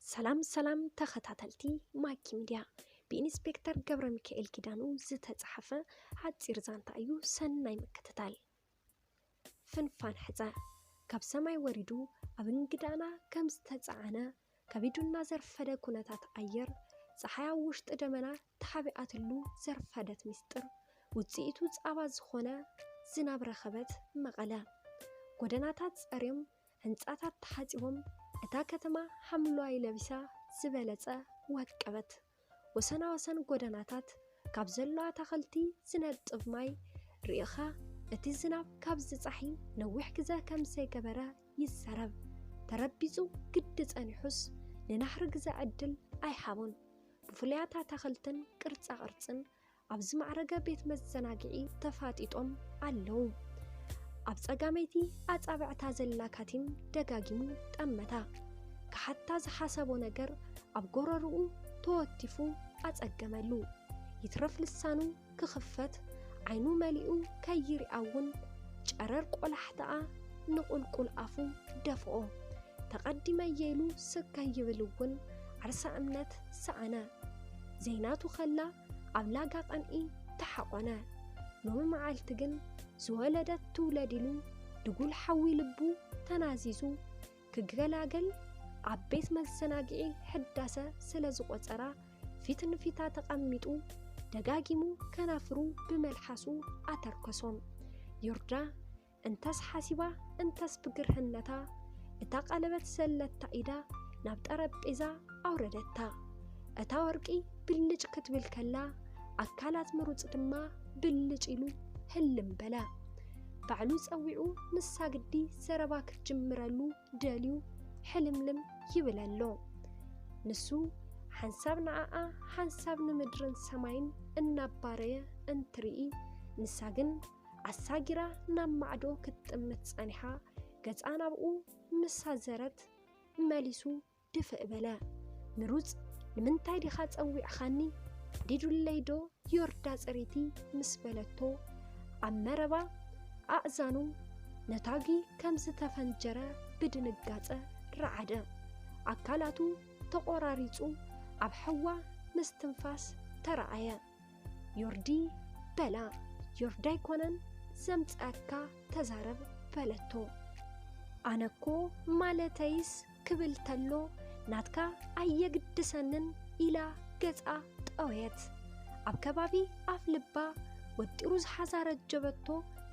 ሰላም ሰላም ተኸታተልቲ ማኪ ሚድያ፣ ብኢንስፔክተር ገብረ ሚካኤል ኪዳኑ ዝተጻሓፈ ሓጺር ዛንታ እዩ። ሰናይ ምክትታል። ፍንፋን ሕጸ ካብ ሰማይ ወሪዱ ኣብ እንግዳና ከም ዝተጻዕነ ከቢዱና ዘርፈደ ኩነታት ኣየር፣ ጸሓይ ኣብ ውሽጢ ደመና ተሓቢኣትሉ ዘርፈደት ሚስጥር፣ ውጽኢቱ ጻባ ዝኾነ ዝናብ ረኸበት መቐለ። ጎደናታት ጸርዮም፣ ህንጻታት ተሓጺቦም፣ እታ ከተማ ሓምለዋይ ለቢሳ ዝበለጸ ወቀበት። ወሰና ወሰን ጎደናታት ካብ ዘሎ ኣታኽልቲ ዝነጥብ ማይ ርኢኻ፣ እቲ ዝናብ ካብዚ ጻሒ ነዊሕ ግዘ ከም ዘይገበረ ይዛረብ። ተረቢጹ ግዲ ጸኒሑስ ንናህሪ ግዘ ዕድል ኣይሃቦን። ብፍሉያት ኣታኽልትን ቅርጻ ቅርጽን ኣብ ዝማዕረገ ቤት መዘናግዒ ተፋጢጦም ኣለዉ። ኣብ ጸጋመይቲ ኣጻብዕታ ዘላ ካቲም ደጋጊሙ ጠመታ። ክሓታ ዝሓሰቦ ነገር ኣብ ጎረርኡ ተወቲፉ ኣጸገመሉ። ይትረፍ ልሳኑ ክኽፈት ዓይኑ መሊኡ ከይሪኣ እውን ጨረር ቆላሕታኣ ንቑልቁል ኣፉ ደፍኦ። ተቐዲመ እየ ኢሉ ስቅ ከይብል እውን ዓርሳ እምነት ሰኣነ። ዘይናቱ ከላ ኣብ ላጋ ቀንኢ ተሓቖነ። ሎሚ መዓልቲ ግን ዝወለደት ትውለድ ኢሉ ድጉል ሓዊ ልቡ ተናዚዙ ክገላገል ኣብ ቤት መዘናግዒ ሕዳሰ ስለ ዝቖጸራ ፊት ንፊታ ተቐሚጡ ደጋጊሙ ከናፍሩ ብመልሓሱ ኣተርከሶም። ዮርዳ እንተስ ሓሲባ እንተስ ብግርህነታ እታ ቀለበት ዘለታ ኢዳ ናብ ጠረጴዛ ኣውረደታ። እታ ወርቂ ብልጭ ክትብል ከላ ኣካላት ምሩጽ ድማ ብልጭ ኢሉ ህልም በለ። ባዕሉ ጸዊዑ ንሳ ግዲ ዘረባ ክትጅምረሉ ደልዩ ሕልምልም ይብል ኣሎ። ንሱ ሓንሳብ ንዓኣ ሓንሳብ ንምድርን ሰማይን እናባረየ እንትርኢ፣ ንሳ ግን ኣሳጊራ ናብ ማዕዶ ክትጥምት ጸኒሓ፣ ገጻ ናብኡ ምስ ኣዘረት መሊሱ ድፍእ በለ። ምሩጽ፣ ንምንታይ ዲኻ ጸዊዕኻኒ? ኣንዲዱለይ ዶ ዮርዳ ጽሪቲ ምስ በለቶ፣ ኣብ መረባ ኣእዛኑ ነታጒ ከም ዝተፈንጀረ ብድንጋጸ ረዓደ። ኣካላቱ ተቖራሪጹ ኣብ ሕዋ ምስትንፋስ ተረኣየ። ዮርዲ በላ፣ ዮርዳ ኣይኮነን ዘምጽኣካ፣ ተዛረብ በለቶ። ኣነኮ ማለተይስ ክብል ተሎ ናትካ ኣየግድሰንን ኢላ ገጻ ጠወየት። ኣብ ከባቢ ኣፍ ልባ ወጢሩ ዝሓዛ ረጀበቶ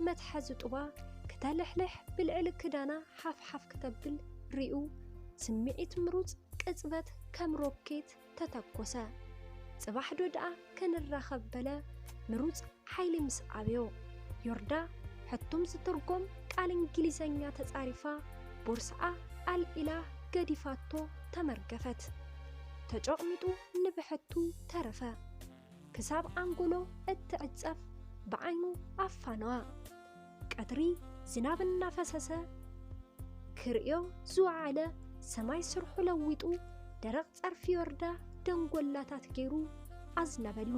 መትሓዚ ጡባ ክተልሕልሕ ብልዕሊ ክዳና ሓፍሓፍ ክተብል ሪኡ ስምዒት ምሩጽ ቅጽበት ከም ሮኬት ተተኮሰ። ጽባሕ ዶ ደኣ ክንራኸብ በለ ምሩጽ ሓይሊ ምስ ኣብዮ። ዮርዳ ሕቱም ዝትርጎም ቃል እንግሊዘኛ ተጻሪፋ ቦርስኣ ኣልዒላ ገዲፋቶ ተመርገፈት። ተጮቕሚጡ ንብሕቱ ተረፈ። ክሳብ ኣንጎሎ እትዕጸፍ ብዓይኑ ኣፋነዋ። ቀትሪ ዝናብ እናፈሰሰ ክርእዮ ዝወዓለ ሰማይ ስርሑ ለዊጡ ደረቕ ጸርፊ ዮርዳ ደንጎላታት ገይሩ ኣዝነበሉ።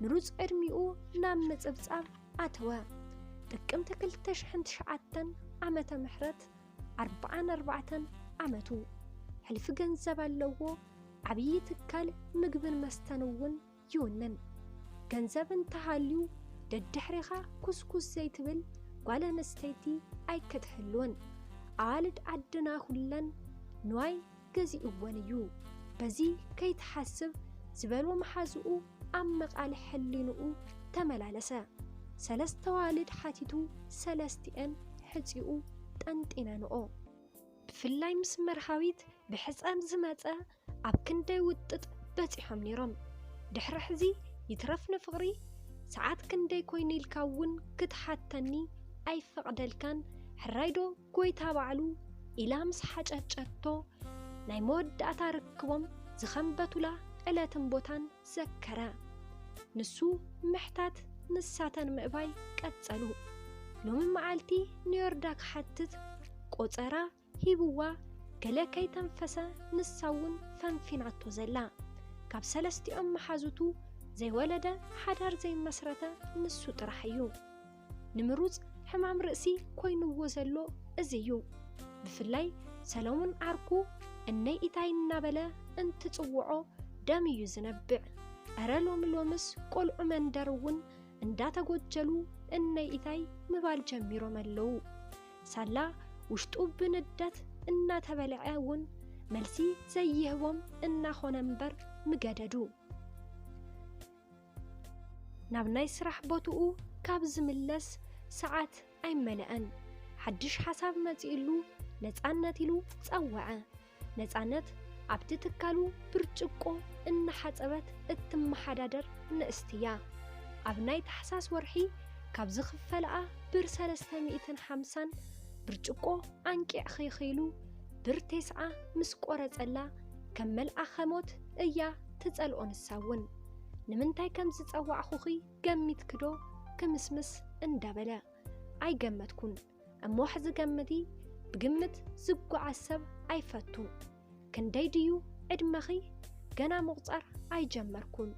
ምሩጽ ዕድሚኡ ናብ ምጽብጻብ ኣተወ። ጥቅምቲ ክልተ ሽሕን ትሽዓተን ዓመተ ምሕረት ኣርብዓን ኣርባዕተን ዓመቱ። ሕልፊ ገንዘብ ኣለዎ። ዓብዪ ትካል ምግብን መስተን እውን ይውንን። ገንዘብ እንተሃልዩ ደድሕሪኻ ኩስኩስ ዘይትብል ጓል ኣንስተይቲ ኣይክትህልውን። ኣዋልድ ዓድና ኩለን ንዋይ ገዚእወን እዩ። በዚ ከይትሓስብ ዝበሎ መሓዝኡ ኣብ መቓልሕ ሕሊንኡ ተመላለሰ። ሰለስተ ኣዋልድ ሓቲቱ ሰለስቲኤን ሕጺኡ ጠንጢነንኦ። ብፍላይ ምስ መርሃዊት ብሕጸም ዝመጸ ኣብ ክንደይ ውጥጥ በጺሖም ነይሮም። ድሕሪ ሕዚ ይትረፍ ንፍቕሪ ሰዓት ክንደይ ኮይኑ ኢልካ እውን ክትሓተኒ ኣይፈቕደልካን፣ ሕራይ ዶ ጎይታ ባዕሉ ኢላ ምስ ሓጨጨቶ ናይ መወዳእታ ርክቦም ዝኸንበቱላ ዕለትን ቦታን ዘከረ። ንሱ ምሕታት ንሳተን ምእባይ ቀጸሉ። ሎሚ መዓልቲ ንዮርዳ ክሓትት ቆጸራ ሂብዋ ገለ ከይተንፈሰ ንሳ እውን ፈንፊናቶ ዘላ። ካብ ሰለስቲኦም መሓዙቱ ዘይወለደ ሓዳር ዘይመስረተ ንሱ ጥራሕ እዩ። ንምሩጽ ሕማም ርእሲ ኮይንዎ ዘሎ እዚ እዩ። ብፍላይ ሰለሙን ዓርኩ እነይ ኢታይ እናበለ እንትጽውዖ ደም እዩ ዝነብዕ። እረ ሎሚ ሎምስ ቆልዑ መንደር እውን እንዳተጎጀሉ እነይ ኢታይ ምባል ጀሚሮም ኣለዉ። ሳላ ውሽጡ ብንደት እናተበልዐ እውን መልሲ ዘይህቦም እናኾነ እምበር ምገደዱ። ናብ ናይ ስራሕ ቦትኡ ካብ ዝምለስ ሰዓት ኣይመለአን። ሓድሽ ሓሳብ መጺእሉ ነጻነት ኢሉ ጸወዐ። ነጻነት ኣብቲ ትካሉ ብርጭቆ እናሓጸበት እትመሓዳደር ንእስቲ እያ። ኣብ ናይ ታሕሳስ ወርሒ ካብ ዝኽፈልኣ ብር ሰለስተ ሚእትን ሓምሳን ብርጭቆ ኣንቂዕ ኸይኸይሉ ብር ቴስዓ ምስ ቆረጸላ ከም መልኣኸ ሞት እያ ትጸልኦ። ንሳ እውን ንምንታይ ከም ዝጸዋዕኹኺ ገሚትክዶ ክምስምስ እንዳበለ ኣይገመትኩን። እሞ ሕዚ ገምቲ፣ ብግምት ዝጓዓዝ ሰብ ኣይፈቱን። ክንደይ ድዩ ዕድመኺ? ገና ምቑጻር ኣይጀመርኩን።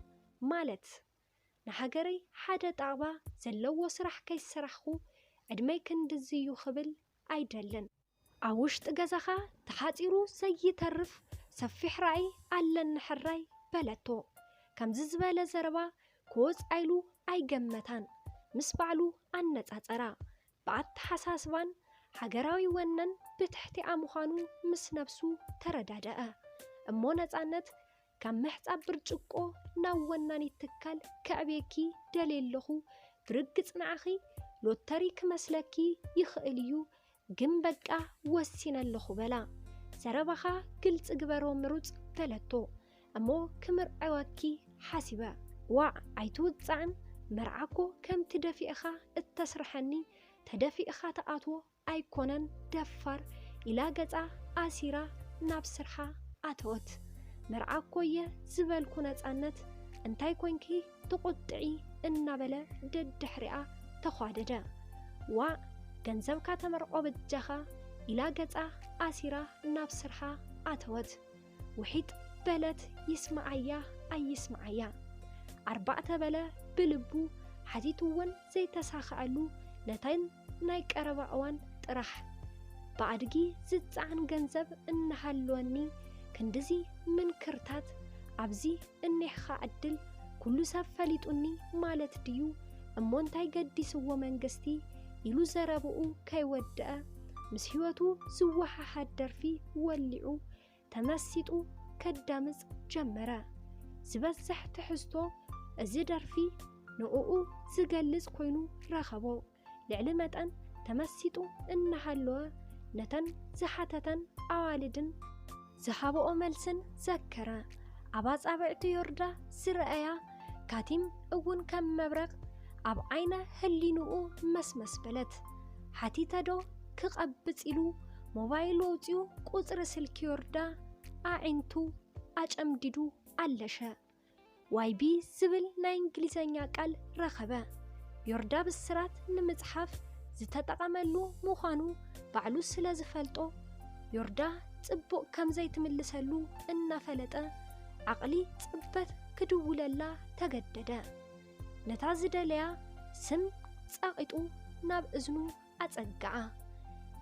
ማለት ንሃገረይ ሓደ ጣቕባ ዘለዎ ስራሕ ከይሰራሕኹ ዕድመይ ክንድዚ እዩ ክብል ኣይደልን። ኣብ ውሽጢ ገዛኻ ተሓጺሩ ዘይተርፍ ሰፊሕ ራእይ ኣለኒ ሕራይ በለቶ። ከምዚ ዝበለ ዘረባ ክወጽኣ ኢሉ ኣይገመታን። ምስ ባዕሉ ኣነጻጸራ። ብኣተሓሳስባን ሃገራዊ ወነን ብትሕቲኣ ምዃኑ ምስ ነብሱ ተረዳደኣ። እሞ ነጻነት ካብ ምሕጻብ ብርጭቆ ናብ ወናኒት ትካል ከዕብየኪ ደልየ ኣለኹ። ብርግጽ ንዓኺ ሎተሪ ክመስለኪ ይኽእል እዩ፣ ግን በቃ ወሲነ ኣለኹ በላ። ዘረባኻ ግልጺ ግበሮ ምሩጽ በለቶ። እሞ ክምርዐወኪ ሓሲበ። ዋዕ ኣይትውጻዕን፣ መርዓ እኮ ከምቲ ደፊእኻ እተስርሐኒ ተደፊእኻ ትኣትዎ ኣይኮነን ደፋር ኢላ ገጻ ኣሲራ ናብ ስርሓ ኣተወት። መርዓ እኮ እየ ዝበልኩ ነጻነት እንታይ ኮንኪ ትቑጥዒ እናበለ ደድሕሪኣ ተዃደደ። ዋዕ ገንዘብካ ተመርዖ በጃኻ ኢላ ገጻ ኣሲራ ናብ ስርሓ ኣተወት። ውሒጥ በለት ይስምዓያ ኣይስምዓያ። ኣርባዕተ በለ ብልቡ ሓቲቱ እውን ዘይተሳኽዐሉ ነተን ናይ ቀረባ እዋን ጥራሕ። ብኣድጊ ዝጸዓን ገንዘብ እናሃለወኒ ክንድዚ ምንክርታት ኣብዚ እኒሕኻ ዕድል ኩሉ ሰብ ፈሊጡኒ ማለት ድዩ? እሞ እንታይ ገዲስዎ መንግስቲ ኢሉ ዘረብኡ ከይወደአ ምስ ህይወቱ ዝወሓሓድ ደርፊ ወሊዑ ተመሲጡ ከዳምጽ ጀመረ። ዝበዝሕ ትሕዝቶ እዚ ደርፊ ንዕኡ ዝገልጽ ኮይኑ ረኸቦ። ልዕሊ መጠን ተመሲጡ እናሃለወ ነተን ዝሓተተን ኣዋልድን ዝሃብኦ መልስን ዘከረ። ኣብ ኣጻብዕቲ ዮርዳ ዝረኣያ ካቲም እውን ከም መብረቕ ኣብ ዓይነ ህሊንኡ መስመስ በለት። ሓቲተ ዶ ክቐብጽ ኢሉ ሞባይል ኣውጺኡ ቁጽሪ ስልኪ ዮርዳ ኣዒንቱ ኣጨምዲዱ ኣለሸ። ዋይቢ ዝብል ናይ እንግሊዘኛ ቃል ረኸበ። ዮርዳ ብስራት ንምጽሓፍ ዝተጠቐመሉ ምዃኑ ባዕሉ ስለ ዝፈልጦ፣ ዮርዳ ጽቡቕ ከም ዘይትምልሰሉ እናፈለጠ፣ ዓቕሊ ጽበት ክድውለላ ተገደደ። ነታ ዝደለያ ስም ጸቒጡ ናብ እዝኑ ኣጸግዓ።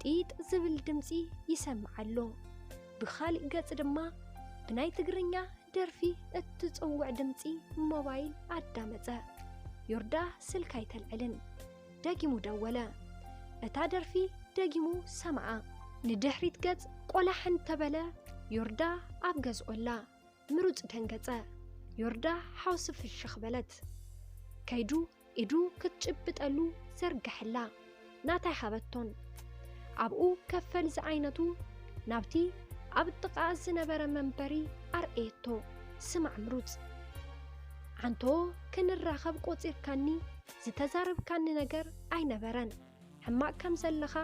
ጢጥ ዝብል ድምጺ ይሰምዕ ኣሎ። ብኻልእ ገጽ ድማ ብናይ ትግርኛ ደርፊ እትጽውዕ ድምጺ ሞባይል ኣዳመጸ። ዮርዳ ስልካ ኣይተልዕልን። ደጊሙ ደወለ። እታ ደርፊ ደጊሙ ሰምዓ። ንድሕሪት ገጽ ቆላሕ እንተበለ ዮርዳ ኣብ ገዝኦ ኣላ። ምሩጽ ደንገጸ። ዮርዳ ሓውሲ ፍሽኽ በለት። ከይዱ ኢዱ ክትጭብጠሉ ዘርግሐላ። ናታ ኣይሃበቶን። ኣብኡ ከፈል ዝዓይነቱ ናብቲ ኣብ ጥቓ ዝነበረ መንበሪ ኣርእየቶ። ስማዕ ምሩጽ፣ ዓንቶ ክንራኸብ ቆጺርካኒ ዝተዛረብካኒ ነገር ኣይነበረን። ሕማቕ ከም ዘለኻ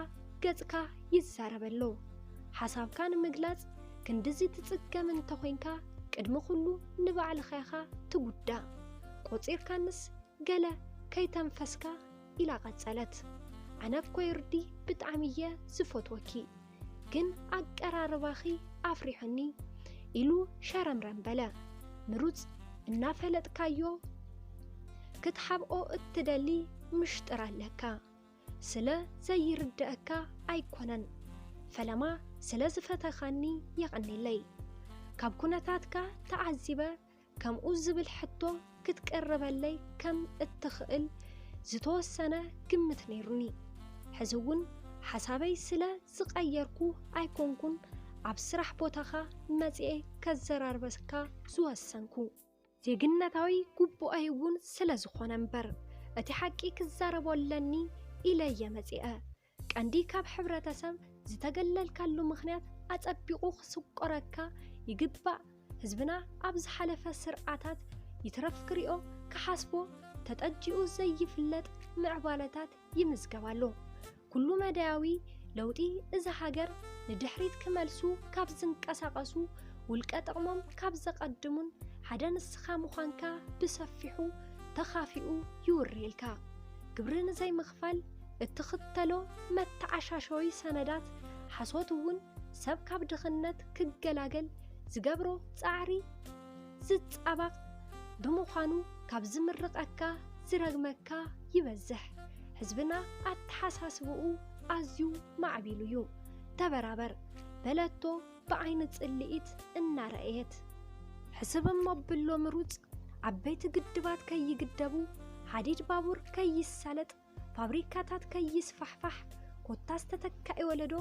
ገጽካ ይዛረብ ኣሎ። ሓሳብካ ንምግላጽ ክንድዚ ትጽገም እንተኾይንካ ቅድሚ ኩሉ ንባዕልኻ ኢኻ ትጉዳእ። ቆጺርካንስ ገለ ከይተንፈስካ ኢላ ቀጸለት። ኣነ እኮ ዮርዲ ብጣዕሚ እየ ዝፈትወኪ፣ ግን ኣቀራርባኺ ኣፍሪሑኒ ኢሉ ሸረምረም በለ። ምሩጽ እናፈለጥካዮ ክትሓብኦ እትደሊ ምሽጥር ኣለካ። ስለ ዘይርድኣካ ኣይኮነን። ፈለማ ስለ ዝፈተኻኒ የቐኔለይ። ካብ ኩነታትካ ተዓዚበ ከምኡ ዝብል ሕቶ ክትቀርበለይ ከም እትኽእል ዝተወሰነ ግምት ነይሩኒ። ሕዚ እውን ሓሳበይ ስለ ዝቐየርኩ ኣይኮንኩን ኣብ ስራሕ ቦታኻ መጺኤ ከዘራርበካ ዝወሰንኩ። ዜግነታዊ ግቡኣይ እውን ስለ ዝኾነ እምበር፣ እቲ ሓቂ ክዛረቦ ኣለኒ ኢለ እየ መጺኤ። ቀንዲ ካብ ሕብረተሰብ ዝተገለልካሉ ምኽንያት ኣጸቢቑ ክስቆረካ ይግባእ። ህዝብና ኣብ ዝሓለፈ ስርዓታት ይትረፍ ክሪኦ ክሓስቦ ተጠጂኡ ዘይፍለጥ ምዕባለታት ይምዝገብ ኣሎ። ኩሉ መዳያዊ ለውጢ እዛ ሃገር ንድሕሪት ክመልሱ ካብ ዝንቀሳቐሱ፣ ውልቀ ጥቕሞም ካብ ዘቐድሙን ሓደ ንስኻ ምዃንካ ብሰፊሑ ተኻፊኡ ይውርየልካ። ግብሪ ንዘይምኽፋል እትኽተሎ መተዓሻሸዊ ሰነዳት፣ ሓሶት እውን ሰብ ካብ ድኽነት ክገላገል ዝገብሮ ጻዕሪ ዝጻባቕ ብምዃኑ፣ ካብ ዝምርቐካ ዝረግመካ ይበዝሕ። ህዝብና ኣተሓሳስብኡ ኣዝዩ ማዕቢሉ እዩ። ተበራበር በለቶ ብዓይኒ ጽልኢት እናረኣየት። ሕስብ እሞ ብሎ ምሩጽ፣ ዓበይቲ ግድባት ከይግደቡ፣ ሓዲድ ባቡር ከይሳለጥ፣ ፋብሪካታት ከይስፋሕፋሕ፣ ኮታስ ተተካኢ ወለዶ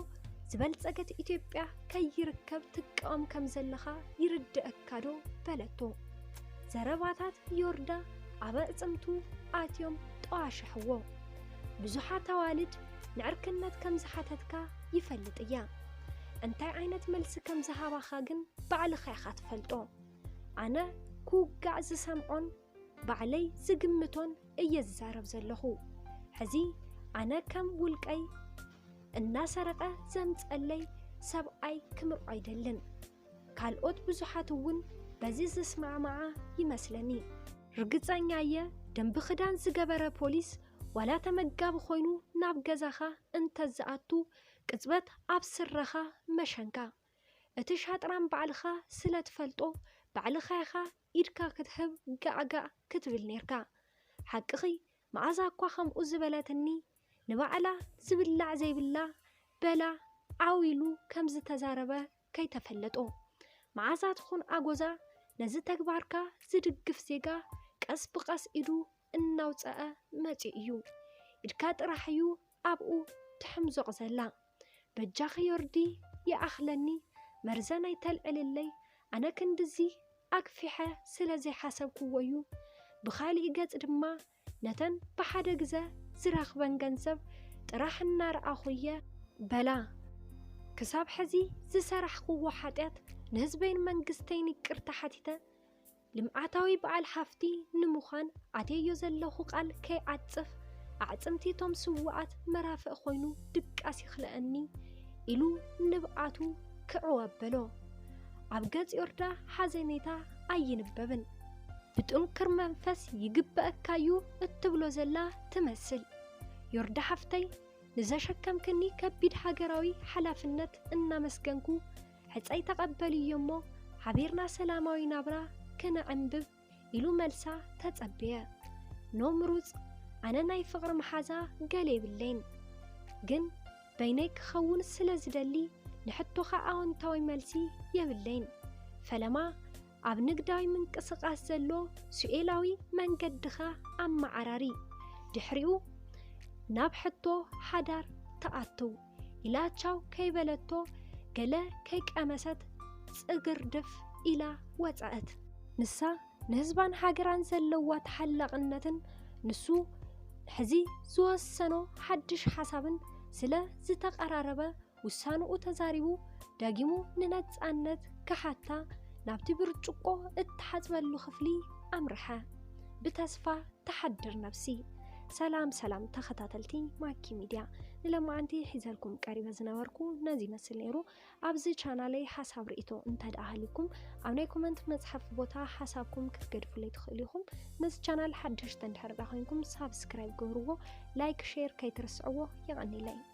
ዝበልጸገት ኢትዮጵያ ከይርከብ ትቃወም ከም ዘለኻ ይርድኣካ ዶ? በለቶ። ዘረባታት ዮርዳ ኣብ ኣዕጽምቱ ኣትዮም ጠዋሸሕዎ። ብዙሓት ኣዋልድ ንዕርክነት ከም ዝሓተትካ ይፈልጥ እያ። እንታይ ዓይነት መልሲ ከም ዝሃባኻ ግን ባዕልኻ ኢኻ ትፈልጦ። ኣነ ክውጋዕ ዝሰምዖን ባዕለይ ዝግምቶን እየ ዝዛረብ ዘለኹ። ሕዚ ኣነ ከም ውልቀይ እናሰረቐ ዘምጸለይ ሰብኣይ ክምርዖ ኣይደልን። ካልኦት ብዙሓት እውን በዚ ዝስማዕማዓ ይመስለኒ። ርግጸኛ እየ፣ ደንቢ ክዳን ዝገበረ ፖሊስ ዋላ ተመጋቢ ኮይኑ ናብ ገዛኻ እንተዝኣቱ፣ ቅጽበት ኣብ ስረኻ መሸንካ። እቲ ሻጥራን ባዕልኻ ስለ ትፈልጦ፣ ባዕልኻ ኢኻ ኢድካ ክትህብ ጋዕጋዕ ክትብል ኔርካ። ሓቅኺ፣ መኣዛ እኳ ከምኡ ዝበለትኒ፣ ንባዕላ ዝብላዕ ዘይብላ በላ ዓው ኢሉ ከም ዝተዛረበ ከይተፈለጦ። መኣዛ ትኹን ኣጎዛ፣ ነዚ ተግባርካ ዝድግፍ ዜጋ ቀስ ብቐስ ኢዱ እናውጸአ መጺኡ እዩ። ኢድካ ጥራሕ እዩ ኣብኡ ትሕምዞቕ ዘላ። በጃኺ ዮርዲ፣ ይኣኽለኒ፣ መርዘን ኣይተልዕልለይ። ኣነ ክንድዚ ኣግፊሐ ስለ ዘይሓሰብክዎ እዩ። ብኻሊእ ገጽ ድማ ነተን ብሓደ ግዘ ዝረኽበን ገንዘብ ጥራሕ እናረኣኹ እየ በላ። ክሳብ ሕዚ ዝሰራሕክዎ ሓጢኣት ንህዝበይን መንግስተይን ይቅርታ ሓቲተ ልምዓታዊ በዓል ሃፍቲ ንምዃን ኣትየዮ ዘለኹ ቃል ከይዓጽፍ ኣዕጽምቲ እቶም ስዉኣት መራፍእ ኮይኑ ድቃስ ይኽልኣኒ ኢሉ ንብዓቱ ክዕው ኣበሎ። ኣብ ገጽ ዮርዳ ሓዘኔታ ኣይንበብን። ብጥንክር መንፈስ ይግበኣካዩ እትብሎ ዘላ ትመስል። ዮርዳ ሓፍተይ፣ ንዘሸከምክኒ ከቢድ ሃገራዊ ሓላፍነት እናመስገንኩ፣ ሕጸይ ተቐበልዮ እሞ ሓቢርና ሰላማዊ ናብራ ክነዕንብብ ኢሉ መልሳ ተጸበየ። ኖ ምሩጽ፣ ኣነ ናይ ፍቕሪ መሓዛ ገለ የብለይን፣ ግን በይነይ ክኸውን ስለ ዝደሊ ንሕቶኻ ኣወንታዊ መልሲ የብለይን። ፈለማ ኣብ ንግዳዊ ምንቅስቓስ ዘሎ ስኡላዊ መንገድኻ ኣመዓራሪ። ድሕሪኡ ናብ ሕቶ ሓዳር ትኣትው ኢላ ቻው ከይበለቶ ገለ ከይቀመሰት ጽግርድፍ ኢላ ወጸአት። ንሳ ንህዝባን ሃገራን ዘለዋ ተሓላቕነትን ንሱ ሕዚ ዝወሰኖ ሓድሽ ሓሳብን ስለ ዝተቐራረበ ውሳንኡ ተዛሪቡ ደጊሙ ንነጻነት ክሓታ ናብቲ ብርጭቆ እትሓጽበሉ ክፍሊ ኣምርሐ። ብተስፋ ተሓድር ነብሲ። ሰላም ሰላም ተኸታተልቲ ማኪ ሚድያ፣ ንለማዓንቲ ሒዘልኩም ቀሪበ ዝነበርኩ ነዚ ይመስል ነይሩ። ኣብዚ ቻናለይ ሓሳብ ርእይቶ እንተ ደኣ ሃልዩኩም ኣብ ናይ ኮመንት መጽሓፊ ቦታ ሓሳብኩም ክትገድፉለይ ትኽእሉ ኢኹም። ነዚ ቻናል ሓደሽቲ እንድሕር ደኣ ኮይንኩም ሳብስክራይብ ግበርዎ፣ ላይክ ሼር ከይትርስዕዎ። የቐንየለይ።